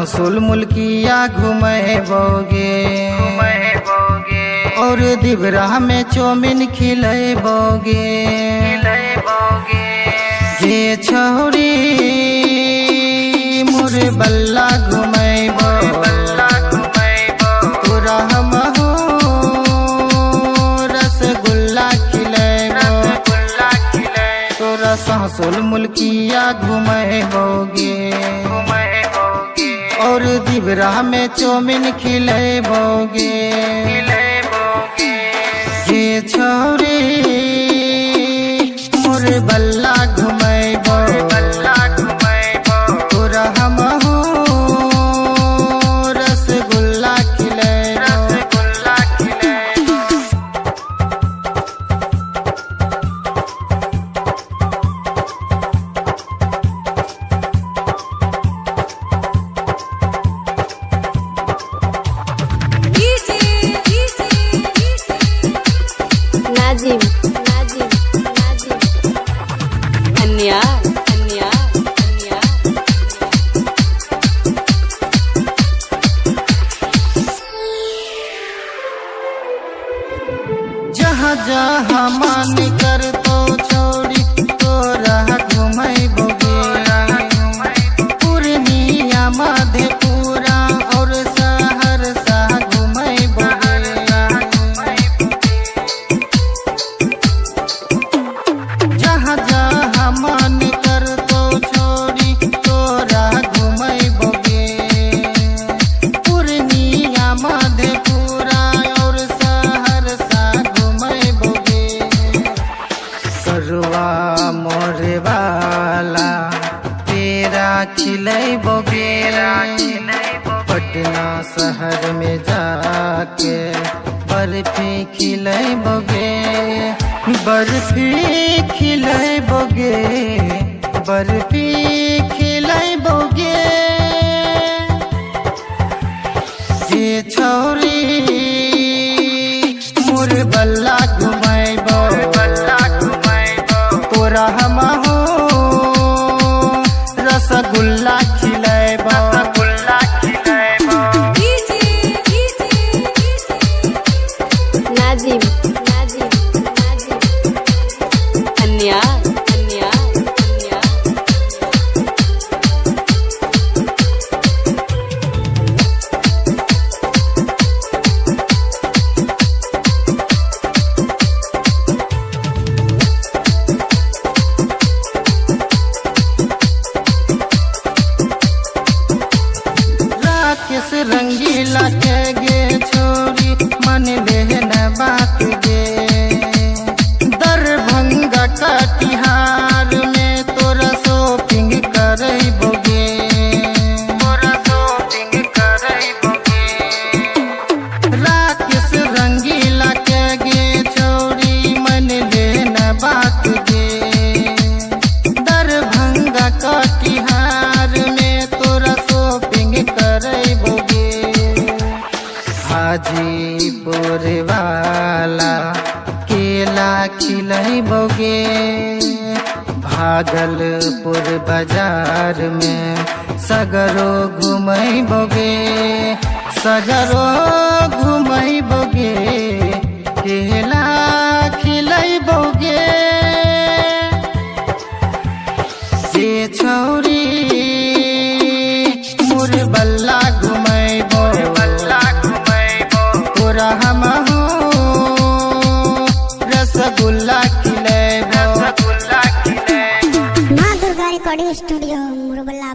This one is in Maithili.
सहसुल मुल्किया घुमेबोगे और दिबरा में चौमिन खिलेबोगे। गे छौरी मोर बल्ला घुमेबो तोरा हमहू रसगुल्ला खिलेबो। तोरा सहसुल मुल्किया घुमेबोगे और दिबरा में चौमिन खिलेबोगे। गे छौरी मोर बल्ला घुमेबो तोरा हमहू रसगुल्ला खिलेबो। नाजिम नाजिम नाजिम अन्या अन्या अन्या जहाँ जहाँ मन कर तो छोड़ी तोरा घुमेबोगे। पूर्णिया मधेपुरा और सहरसा घुमेबोगे। जहाँ जहाँ मन कर तो छोड़ी तोरा घुमेबोगे। पूर्णिया मधेपुरा और सहरसा घुमेबोगे। करुआ मोरे वाला पेड़ा खिलेबोगे। पटना शहर में जाके बर्फी खिलेबोगे। बर्फी खिलेबोगे बर्फी खिलेबोगे। गे छौरी मोर बल्ला घुमेबो तोरा हमहू रसगुल्ला खिलेबो। नाजिम नाजिम नाजिम अन्या अन्या अन्या राकेश रंगीला के गे छोरी मन ले न बात गे। दरभंगा कटिहार में तोरा शॉपिंग करेबोगे। राकेश रंगीला के गे छोरी मन ले न बात गे। दरभंगा कटिहार में तोरा शॉपिंग करेबोगे। हाजीपुर वाला केला खिलेबोगे। भागलपुर बाजार में सगरो घुमेबोगे। सगरो घुमेबोगे केला खिलेबोगे। गे छौरी मोर बल्ला घुमेबो तोरा हमहू रसगुल्ला खिलेबो। माँ दुर्गा रिकॉर्डिंग स्टूडियो मुरबला।